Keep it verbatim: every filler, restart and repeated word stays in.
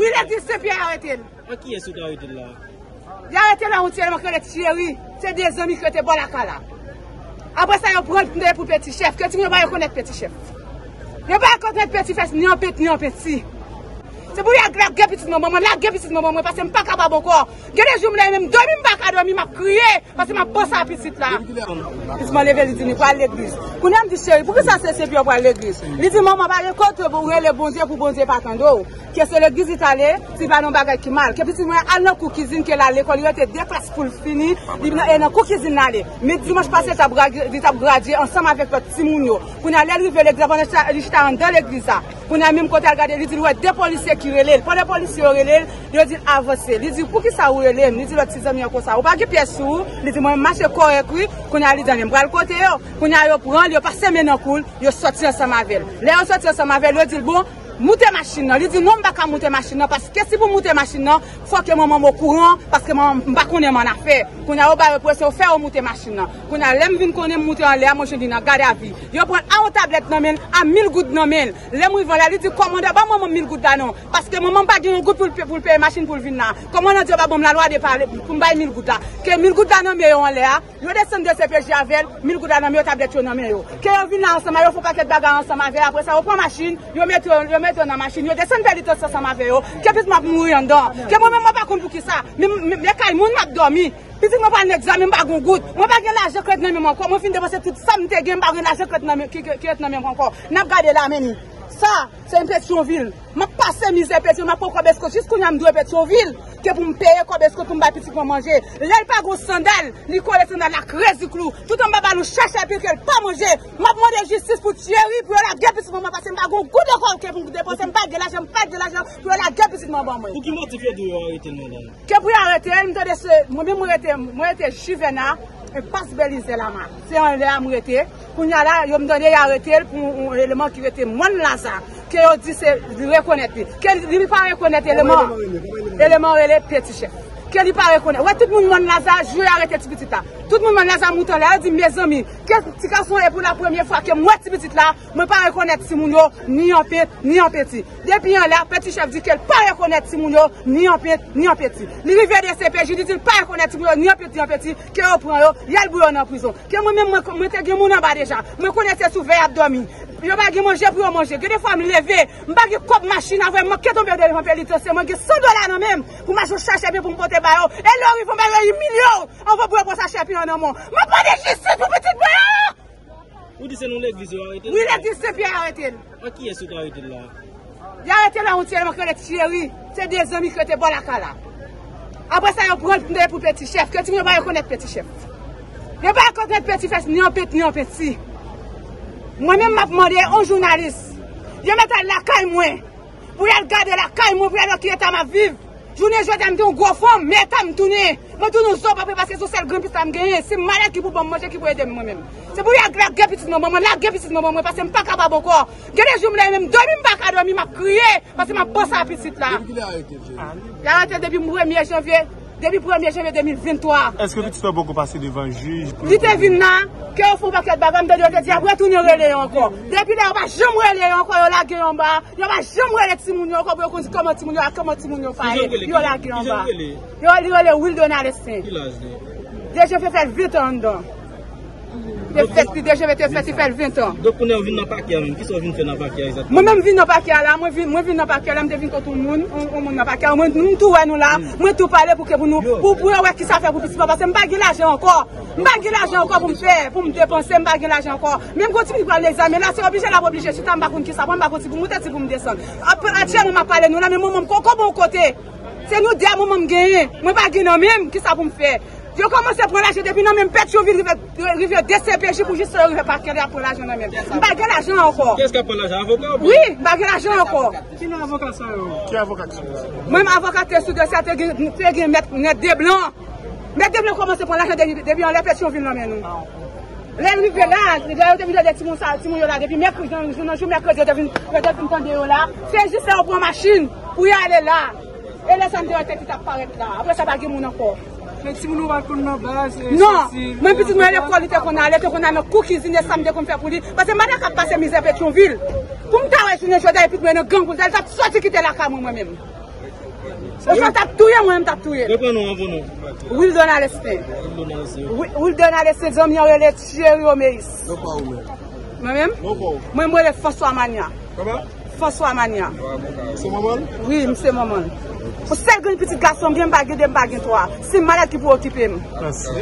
Li legliz Sen Pyè arete l. An kiyès ou te arete l la? Li arete l la yon ti elman ki rele Thierry. Se de zanmi ki rete bò lakay la. Apre sa, yo pran l pou Peti Chèf. Ke timoun yo pa rekonèt Peti Chèf. Yo pa rekonèt Peti Chèf, ni an peti, ni an peti. Se pou y al lage pitit manman mwen, lage pitit manman mwen, paske m pa kapab ankò. Gen de jou m leve, menm dòmi m pa ka dòmi, m ap kriye, paske m ap panse a pitit la. Pitit mwen leve, li di li pral legliz. Kounye a m di, cheri, poukisa se Sen Pyè w pral legliz? Li di, manman, pa gen kote pou w rele Bondye pou Bondye pa tande w. Ke se legliz li t ale, si pa nan bagay ki mal. Ke pitit mwen al nan kou kizin, ke l al lekòl, li rete de klas pou l fini, li nan, e nan kou kizin l ale. Men dimanch pase, li t ap gra-, li t ap gradye ansanm avèk lòt timoun yo. Kounye a, lè l rive legliz la, pandan li chita anndan legliz la, kounye a, menm kote a, l gade, li di l wè de polisye ki rele l. Pandan polisye yo rele l, yo di l avanse. Li di, poukisa ou rele m? Li di lòt ti zanmi an konsa, ou pa gen pyès sou ou? Li di, mwen, m mache kòrèk, wi. Kounye a, li di, ann, m pral kote yo. Kounye a, yo pran l, yo pase men nan kou l, yo sòti ansanm avè l. Lè yo sòti ansanm avè l, yo di l, bon, moute machin nan. Li di, non, m pa ka moute machin nan, paske si pou moute machin nan, fò ke manman m okouran, paske manman m pa konnen m annafè. Kounye a, yo ba yo presyon, yo fè yo moute machin nan. Kounye a, lè m vin konnen m moute anlè a, mwen jwenn li nan gadavi. Yo pran a yon tablèt nan men l, a mil goud nan men l. Lè m rive anlè a, li di, kòmandan, ban manman m mil goud la non. Paske manman m pa gen yon goud pou l pe-, pou l peye machin pou l vin la. Kòmandan di yo pa ban m lalwa de pale, pou m bay mil goud la. Ke mil goud la nan men yo anlè a, yo desann de C P J avè l, mil goud la nan men yo, tablèt yo nan men yo. Ke yo vin la ansanm a yo, fè yon pakèt bagay ansanm avè l. Apre sa, yo pran machin, yo mete yo, yo mete yo nan machin, yo desann Pèlitans ansanm avè yo. Ke pitit mwen ap mouri anndan. Ke mwen menm, mwen pa konn poukisa. Men, men, men kay moun m ap dòmi. Pitit mwen pral nan egzamen, m pa gon goud. Mwen pa gen lajan k ret nan men m ankò. Mwen fin depanse tout sa m te gen, m pa gen lajan k ret nan men, ki, ki, ki ret nan men m ankò. N ap gade la, men ni. Sa, se yon Petyonvil. M ap pase mizè Petyonvil, m ap pran kòb eskòt. Jis kounye a, m dwe Petyonvil. Ke pou m peye kòb eskòt pou m bay pitit mwen manje. Lè l pa gon sandal, li kole sandal la, krezi klou. Tout anba balon, chache epi ke l pa manje. M ap mande jistis pou Thierry, pou yo lage pitit mwen, paske m pa gon goud ankò ke pou m depanse, m pa gen lajan, m pa gen lajan pou yo lage pitit mwen ban mwen. Pou ki motif yo di yo arete l, madanm? Ke pou y arete l, m tande se, mwen menm mwen rete, mwen rete Jivèna, e Pas Belize Lama. Se anlè a m rete. Kounye a la, yo m tande y arete l pou yon eleman ki rete Mòn Laza. Ke yo di se li rekonèt li. Ke li pa rekonèt eleman, eleman rele Peti Chèf. Ke li pa rekonèt. Wè tout moun Mòn Laza, jou y arete ti pitit la. Tout moun Mòn Laza moute anlè a, yo di, mezanmi, ke ti gason e pou la premye fwa ke m wè ti pitit la, mwen pa rekonèt timoun yo, ni an pet, ni an peti. Depi anlè a, Peti Chèf di ke l pa rekonèt timoun yo, ni an pet, ni an peti. Li rive de C P J, li di l pa rekonèt timoun yo, ni an pet, ni an peti, ke yo pran yo, y al bouyi yo nan prizon. Ke mwen menm, mwen, mwen te gen moun anba deja. Mwen konnen se sou vè y ap dòmi. Yo pa gen manje pou yo manje. Gen de fwa m leve, m pa gen kòb machin, avè m manke tonbe devan Pèlitans, mwen gen san dola nan men m, pou m achte yon chache epi pou m pote ba yo. E lè yo rive anba yo imilye w, anvan pou yo pran chache epi an nan men w. M ap mande jistis pou pitit mwen an! Ou di se nan legliz yo arete l? Wi, legliz Sen Pyè arete l. An kiyès ou te arete l la? Li arete l la yon ti elman ki rele Thierry. Se de zanmi ki rete bò lakay la. Apre sa, yo pran l pou Peti Chèf. Ke timoun yo pa rekonèt Peti Chèf. Yo pa rekonèt Peti Chèf, ni an pet, ni an peti. Mwen menm, m ap mande yon jounalis. Yo mèt al lakay mwen. Pou y al gade lakay mwen, pou y al wè ki eta m ap viv. Jounen jodi a, m te yon gwo fanm, men eta m tounen. Mwen tounen yon zo pa pye paske se yon sèl grenn pis la m genyen. Se malad ki pou ban m manje, ki pou ede m mwen menm. Se pou y al lage pitit mwen ban mwen, lage pitit mwen ban mwen, paske m pa kapab ankò. Gen de jou m leve, menm dòmi m pa ka dòmi, m ap kriye, paske m ap panse a pitit la. Depi kilè yo arete l, Jenny? Yo arete l depi premye janvye, depi premye janvye de mil venntwa. Èske pitit la poko pase devan jij pou... Li te vin la, ke yo fè yon pakèt bagay, m tande yo te di y ap retounen rele yo ankò. Depi lè yo pa janm rele yo ankò, yo lage yo anba. Yo pa janm rele timoun yo ankò pou yo konn kòman timoun yo, kòman timoun yo pa ye. Yo lage yo anba. Yo, li rele Wildon Alestin. Ki laj li? De janvye fè l ven tan anndan. Te fèt, li de janvye te fèt, li fè l ven tan. Donk, kounye a w vin nan pakè a menm. Kisa w vin fè nan pakè a egzakteman? Mwen menm vin nan pakè a la, mwen vin, mwen vin nan pakè a la, m te vin kot yon moun, yon, yon moun nan pakè a. Mwen, m tou wè nou la, mwen tou pale pou ke pou nou, pou, pou yo wè kisa fè pou pitit mwen, paske m pa gen lajan ankò. M pa gen lajan ankò pou m fè, pou m depanse, m pa gen lajan ankò. Menm gon timoun ki pral egzamen la, se oblije l ap oblije chita, m pa konn kisa pran, m pa konn si pou m moute, si pou m desann. Ap-, aktyèlman, m ap pale nou la, men manman m poko bon kote. Se nou de a manman m genyen. Mwen pa gen nan men m, kisa pou m fè? Yo kòmanse pran lajan depi nan men m Petyonvil rive, rive de C P J pou jis yo rive pakè, y ap pran lajan nan men m. M pa gen lajan ankò. Kiyès k ap pran lajan? Avoka oubyen? Wi, m pa gen lajan ankò. Ki non avoka sa yo? Ki avoka ki sou dosye? Mwen, avoka te sou dosye a, te gen, te gen mèt, mèt Deblan. Mèt Deblan kòmanse pran lajan depi, depi anlè Petyonvil nan men nou. Lè l rive la, lè yo te vin tande timoun sa, timoun yo la, depi mèkredi, nan, nan jou mèkredi, yo te vin, yo te vin tande yo la. Se jis lè yo pran machin pou y ale la. E lè sa m te wè tèt li t ap parèt la. Apre sa, pa gen moun ankò. Men timoun yo pa t konn nan baz, e... Non, soti, mwen pitit mwen lekòl, li te konn ale, te konn ale nan kou kizin, e sa m te konn fè pou li. Paske m pa ta ka pase mizè Petyonvil. Pou m ta wè jounen jodi a, e pitit mwen nan gang konsa, li t ap soti kite lakay mwen, mwen menm. Oswa t ap touye mwen, m t ap touye l. Reprend non, avon non. Wildon Alestin. Wildon Alestin. Wi- Wildon Alestin, zanmi an rele Thierry Omeis. Non pa ou menm. Mwen menm? Non pa ou. Mwen, mwen rele François Mania. Kòman? François Mania. Se manman l? Wi, m se manman l. Yon sèl grenn pitit gason m gen, m pa gen de, m pa gen twa. Se malad ki pou okipe m. Mèsi.